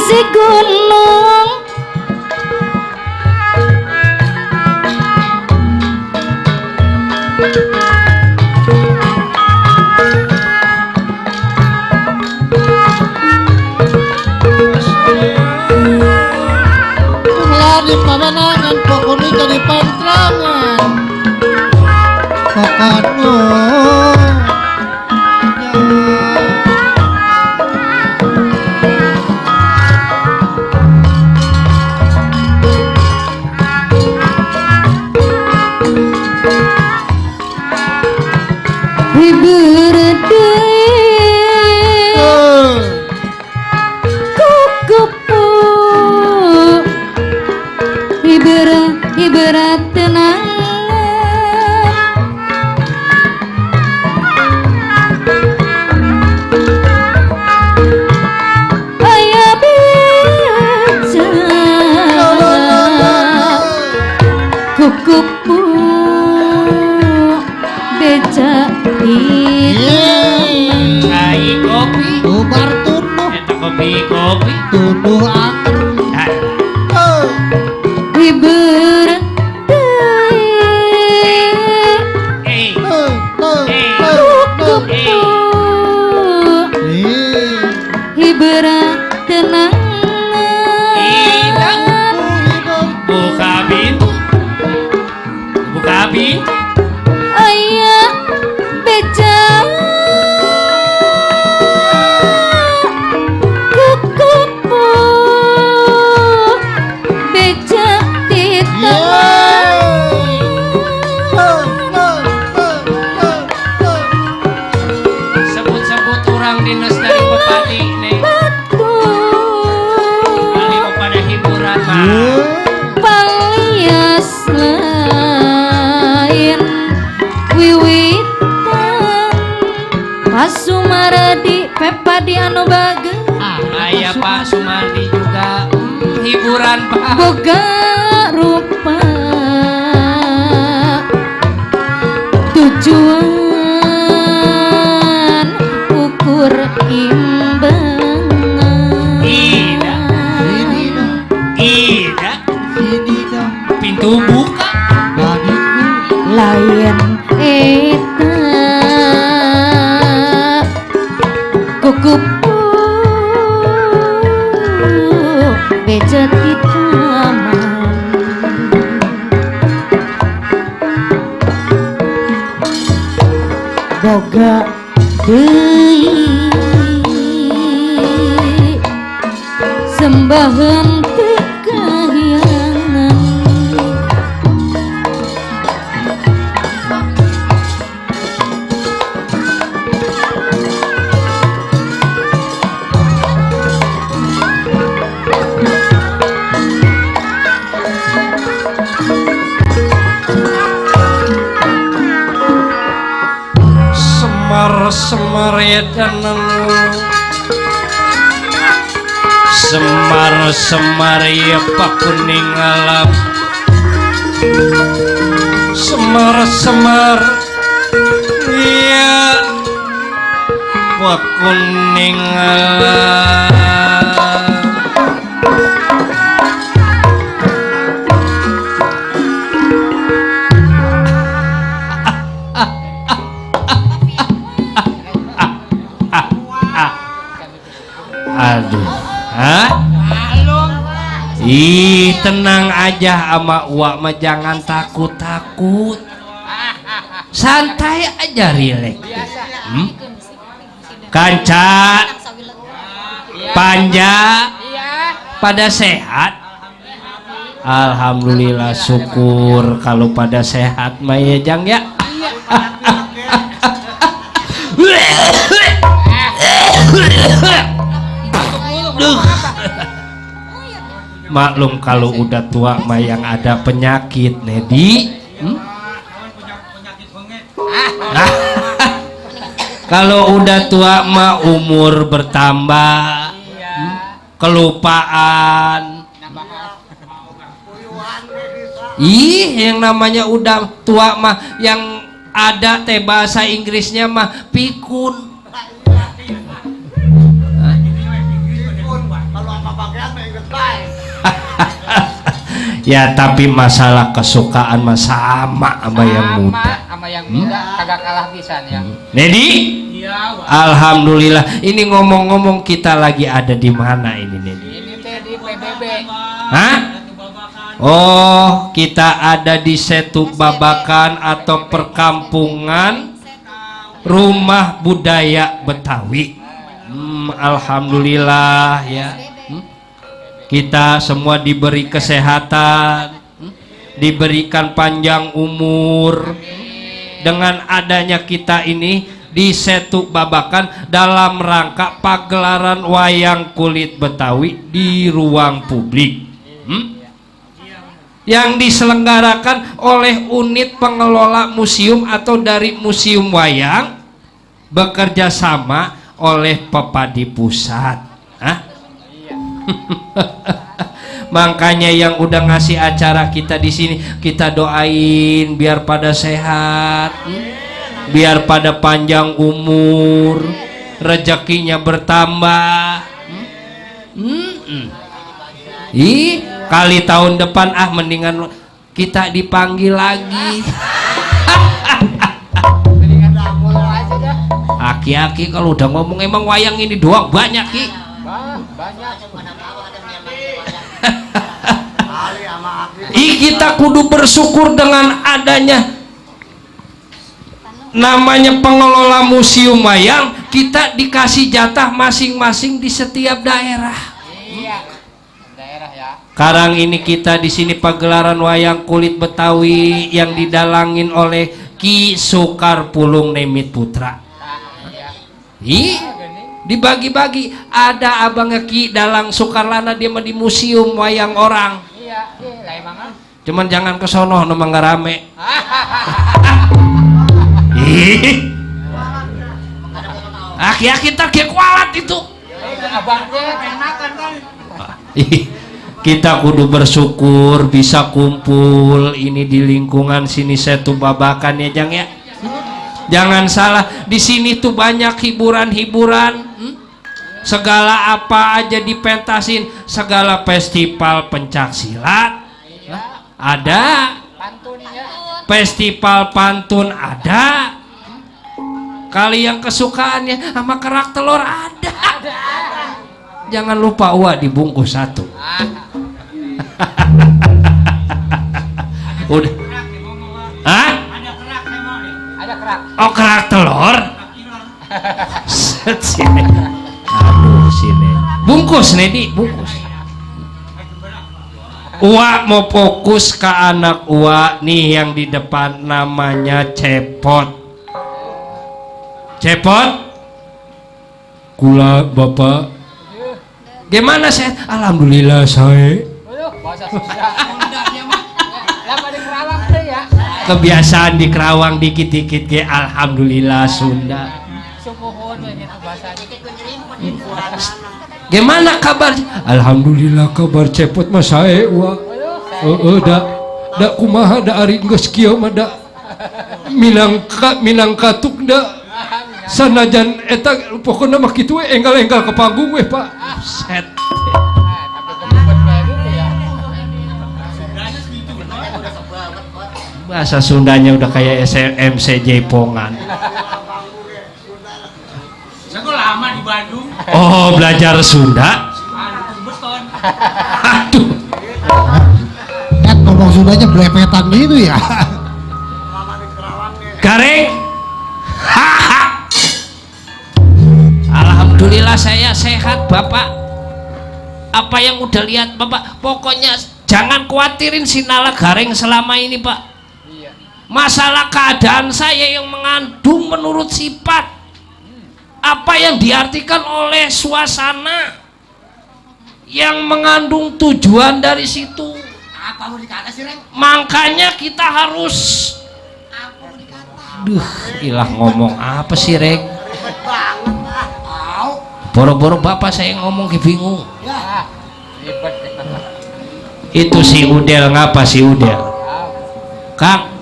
si gunung di pamanangan pokoknya jadi pantrangan pokoknya ibarat tenang ayah beca kukupu beca cai kopi bubar tunuh eta kopi tunuh aku ibarat ibarat tenang buka pintu ayah beca kukupu beca di sebut-sebut orang dinas dari pepati nih kali mau pada hiburan mah palias lain wiwitan Pak Sumardi Pepadi anu bageus ayah Pak Sumardi juga hiburan Pak boga rupa tujuan ukur imbangan Ida pintu buka lain eta kukupu bejat di taman boga deui sembahan teu kahyangan semar ya danan semar ya Pak kuning alam semar ya Pak kuning alam aduh tenang aja ama uak mah jangan takut santai aja rileks kanca panja pada sehat alhamdulillah syukur kalau pada sehat mah ya Jang ya maklum kalau udah tua mah yang ada penyakit Nedi kalau udah tua mah umur bertambah kelupaan yang namanya udah tua mah yang ada teh bahasa Inggrisnya mah pikun Ya tapi masalah kesukaan mah sama sama yang muda. Sama yang muda kagak kalah pisan ya. Nedi? Iya. Alhamdulillah. Ini ngomong-ngomong kita lagi ada di mana ini Nedi? Ini teh di PBB. Hah? Oh, kita ada di Setu Babakan atau perkampungan Rumah Budaya Betawi. Alhamdulillah ya. Kita semua diberi kesehatan, diberikan panjang umur. Dengan adanya kita ini di Setu Babakan dalam rangka pagelaran wayang kulit Betawi di ruang publik. Yang diselenggarakan oleh unit pengelola museum atau dari Museum Wayang bekerja sama oleh Pepadi Pusat. Hah? Makanya yang udah ngasih acara kita di sini kita doain biar pada sehat, biar pada panjang umur, rezekinya bertambah. Ih, kali tahun depan mendingan kita dipanggil lagi. Aki-aki kalau udah ngomong emang wayang ini doang banyak Ki. Banyak. Kita kudu bersyukur dengan adanya namanya pengelola museum wayang, kita dikasih jatah masing-masing di setiap daerah. Iya. Daerah ya. Sekarang ini kita di sini pagelaran wayang kulit Betawi yang didalangin oleh Ki Sukar Pulung Nemit Putra. Dibagi-bagi, ada abangnya Ki Dalang Sukarlana, dia mah di museum wayang orang. Iya, emang. Cuman jangan ke sono nomang gak rame. Aki-aki ntar kayak kualat itu. Kita kudu bersyukur bisa kumpul ini di lingkungan sini Setu Babakan ya Jang ya. Jangan salah, di sini tuh banyak hiburan-hiburan. Segala apa aja dipentasin, segala festival pencak silat ada, festival pantun ada, kali yang kesukaannya sama kerak telur ada. Jangan lupa uak dibungkus satu. Udah. Hah? Ada kerak. Oh, kerak telur. Aduh sini. Bungkus Nedi, bungkus. Uak mau fokus ke anak Uak nih yang di depan namanya Cepot. Cepot? Kula Bapak. Gimana saya? Alhamdulillah saya. Bahasa Sunda. Lama di Kerawang tuh ya. Kebiasaan di Kerawang dikit-dikit ke alhamdulillah Sunda. Sumuhun gitu bahasa. Gimana kabar? Alhamdulillah kabar Cepot mah sae wa. Da kumaha da ari geus kieu mah da minangkatuk da sanajan eta pokona mah kitu we enggal-enggal ke panggung we Pak. Set. Bahasa Sundanya udah kayak MC Jaipongan. Saya lama di Bandung. Oh, belajar Sunda? Beton. Aduh. Kan ngomong Sundanya belepetan gitu ya. Gareng. Alhamdulillah saya sehat Bapak. Apa yang udah lihat Bapak? Pokoknya jangan khawatirin si Nala Gareng selama ini Pak. Masalah keadaan saya yang mengandung menurut sifat. Apa yang diartikan oleh suasana yang mengandung tujuan dari situ. Apa mau dikata sih, Reng? Makanya kita harus ilah ngomong apa sih Reng? Boro-boro Bapak saya ngomong bingung. Itu si Udel ngapa si Udel? Kang,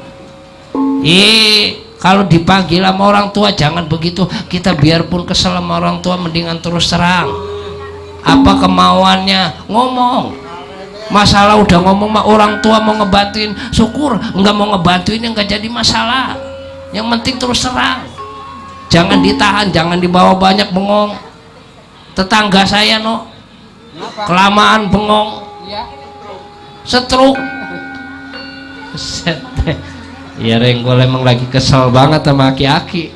kalau dipanggil sama orang tua jangan begitu. Kita biarpun kesel sama orang tua mendingan terus terang apa kemauannya, ngomong. Masalah udah ngomong sama orang tua mau ngebantuin, syukur. Enggak mau ngebantuin yang enggak jadi masalah. Yang penting terus terang. Jangan ditahan, jangan dibawa banyak bengong. Tetangga saya no, kelamaan bengong, stroke. Iya Reng, gue emang lagi kesel banget sama aki-aki.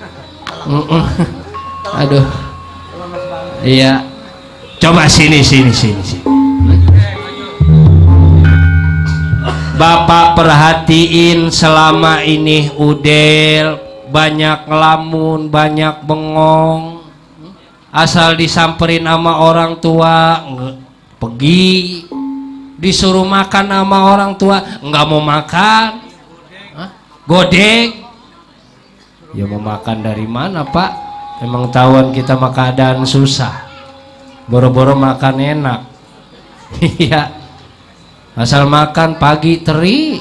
Aduh. Iya. Coba sini. Bapak perhatiin selama ini Udel banyak ngelamun, banyak bengong. Asal disamperin sama orang tua pergi, disuruh makan sama orang tua nggak mau makan. Godek. Ya mau makan dari mana Pak? Emang tahuan kita mah keadaan susah. Boro-boro makan enak. Iya. Asal makan pagi teri,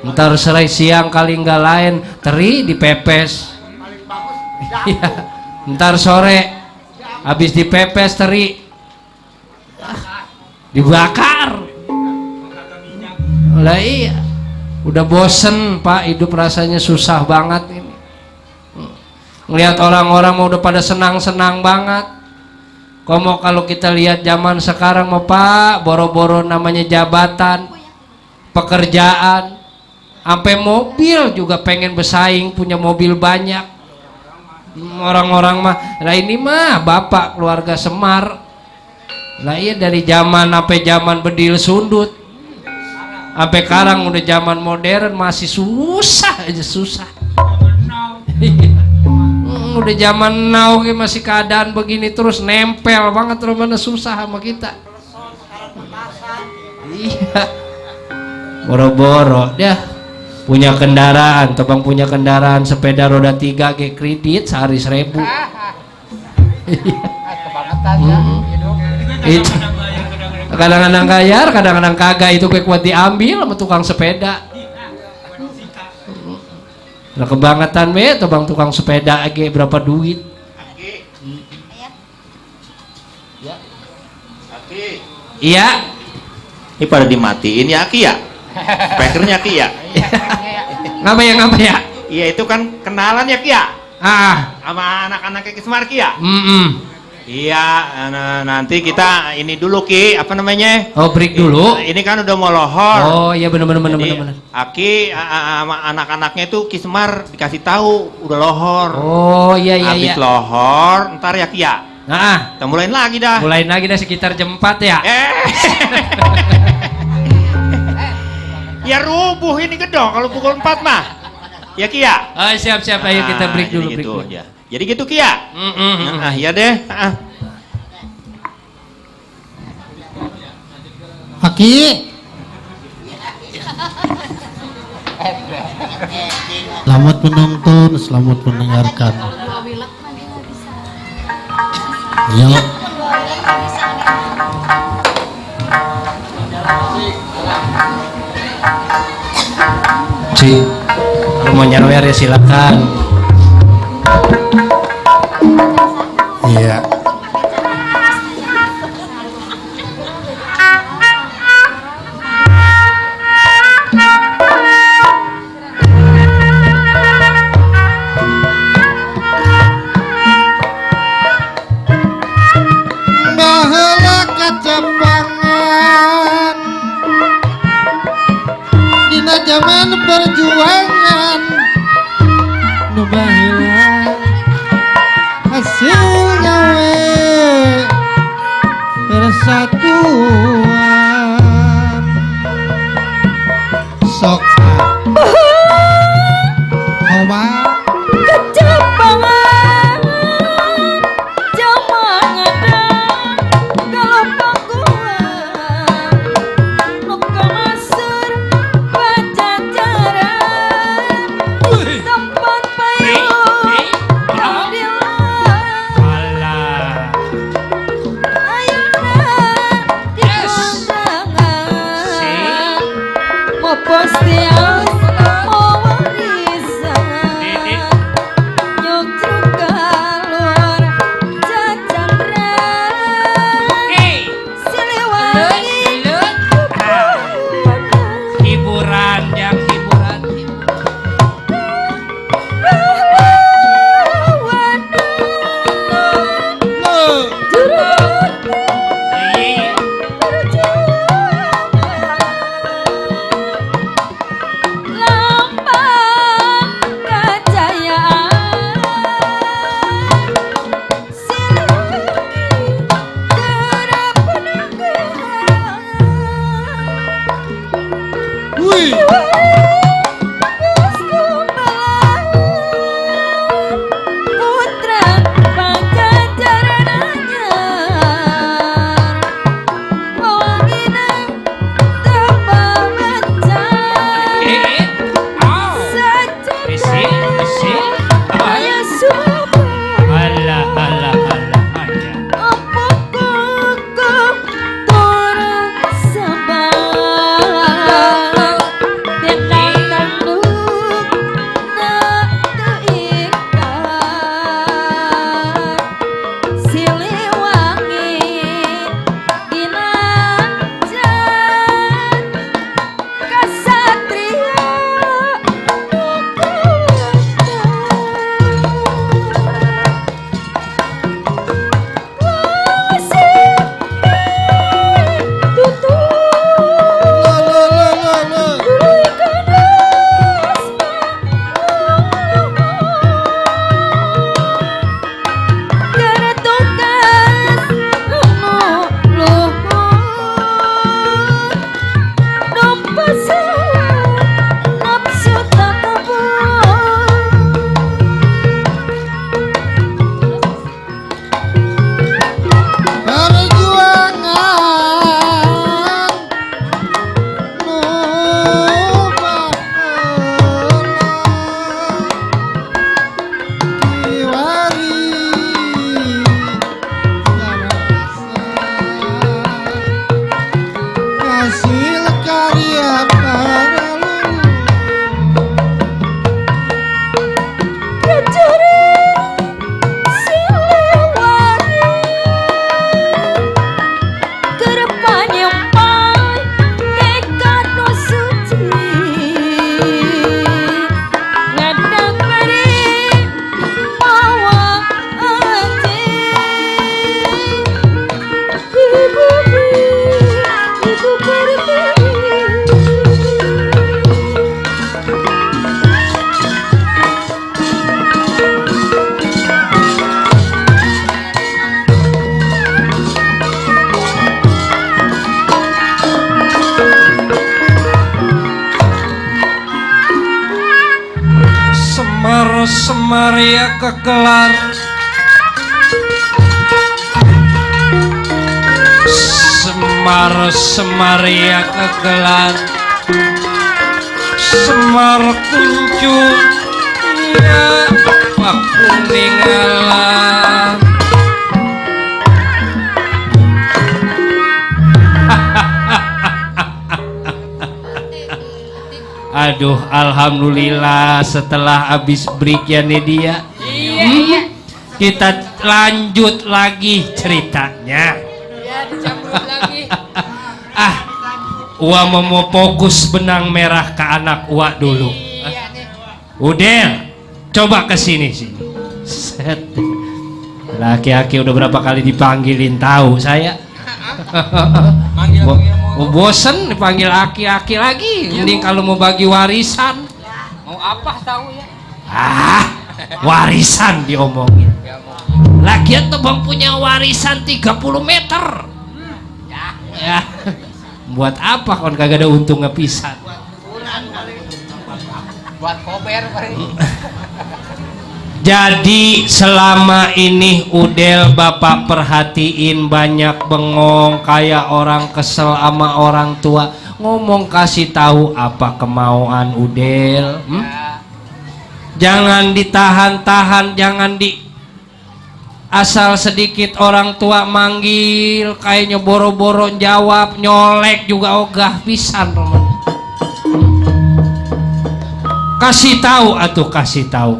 ntar serai siang kali nggak lain teri dipepes. Iya. Ntar sore habis dipepes teri dibakar. Lah iya. Udah bosen Pak, hidup rasanya susah banget ini. Ngelihat orang-orang mau udah pada senang-senang banget. Kalau kita lihat zaman sekarang mah Pak, boro-boro namanya jabatan, pekerjaan, sampai mobil juga pengen bersaing punya mobil banyak. Orang-orang mah, lah ini mah bapak keluarga Semar. Lah iya dari zaman sampai zaman bedil sundut. Sampai sekarang udah zaman modern masih susah aja susah. Udah zaman now masih keadaan begini terus nempel banget terus mana susah sama kita. Iya. Boro-boro dia punya kendaraan, tebang punya kendaraan sepeda roda 3 ge kredit sehari 1.000. Kebangetan ya hidup. Itu kadang-kadang kayar, kadang-kadang kagak, itu kuat diambil sama tukang sepeda. Nah kebangetan be, tebang tukang sepeda age berapa duit? Iya. Ini pada dimatiin ya Aki ya? Speakernya Ki ya? Ngapa ya? Iya itu kan kenalan ya Ki ya? Sama anak-anak Ki Semar Ki ya? Iya, nanti kita ini dulu Ki, apa namanya? Oh break dulu. Ini kan udah mau lohor. Oh iya benar. Aki sama anak-anaknya itu Ki Semar dikasih tahu udah lohor. Oh iya. Habis lohor, ntar ya Ki ya. Kita mulai lagi dah. Sekitar jam 4 ya. Ya rubuh ini gedong kalau pukul 4 mah. Ya Ki ya. Oh siap. Ayo kita break dulu. Gitu, ya. Jadi gitu Ki ya. Iya deh. Aki. Selamat menonton, selamat mendengarkan. Yuk. Si, kalau mau nyawer ya silakan. Iya. Baheula kacapangan dina zaman perjuangan nu baheula hasilnya we persatuan sok Oma Kecapangan zaman ada kalau pangkuan nu kamasur pacacaran tempat payung adilan Semaria kekelar, Semaria kekelar, Semar kuncup ya Pak Kuningalan. Aduh, alhamdulillah setelah habis break ya Nedia. Iya. Kita lanjut lagi ceritanya. Ya, dicamrut lagi. Ua mau fokus benang merah ke anak Ua dulu. Iya nih. Udel, coba ke sini. Set. Laki-laki udah berapa kali dipanggilin tahu saya. Bosen dipanggil aki-aki lagi. Mending kalau mau bagi warisan. Mau apa tahu ya? Warisan diomongin. Lagian tuh bang punya warisan 30 meter. Ya. Buat apa kon kagak ada untungnya pisan. Buat kober paling. Jadi selama ini Udel bapak perhatiin banyak bengong kayak orang kesel sama orang tua. Ngomong kasih tahu apa kemauan Udel. Jangan ditahan-tahan, jangan di asal sedikit orang tua manggil kayaknya boro-boro jawab, nyolek juga ogah pisan teman. Kasih tahu atuh, kasih tahu.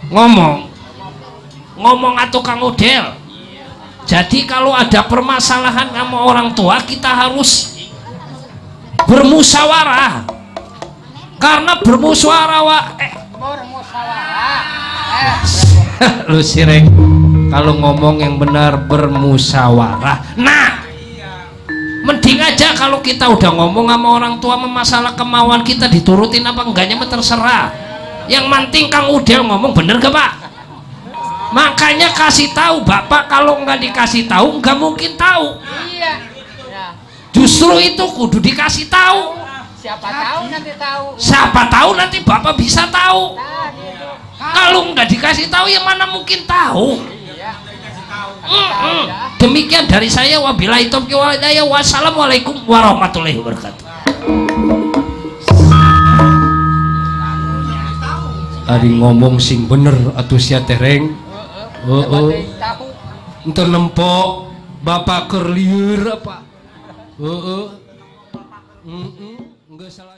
Ngomong atuh Kang Udel. Jadi kalau ada permasalahan sama orang tua kita harus bermusyawarah. Karena bermusyawarah lu sireng kalau ngomong yang benar bermusyawarah. Nah, mending aja kalau kita udah ngomong sama orang tua masalah kemauan kita diturutin apa enggaknya terserah. Yang penting Kang Udel ngomong bener gak Pak? Makanya kasih tahu Bapak, kalau nggak dikasih tahu nggak mungkin tahu. Iya. Ya. Justru itu kudu dikasih tahu. Siapa tahu nanti tahu. Siapa tahu nanti Bapak bisa tahu. Nah, gitu. Kalau nggak dikasih tahu ya mana mungkin tahu. Iya. Demikian dari saya, wabillahi taufiq wal hidayah. Wassalamualaikum warahmatullahi wabarakatuh. Ari ngomong sing bener atuh sia tereng. Tahu. Ente nempok bapak keur lieur apa? Heeh. Enggak salah.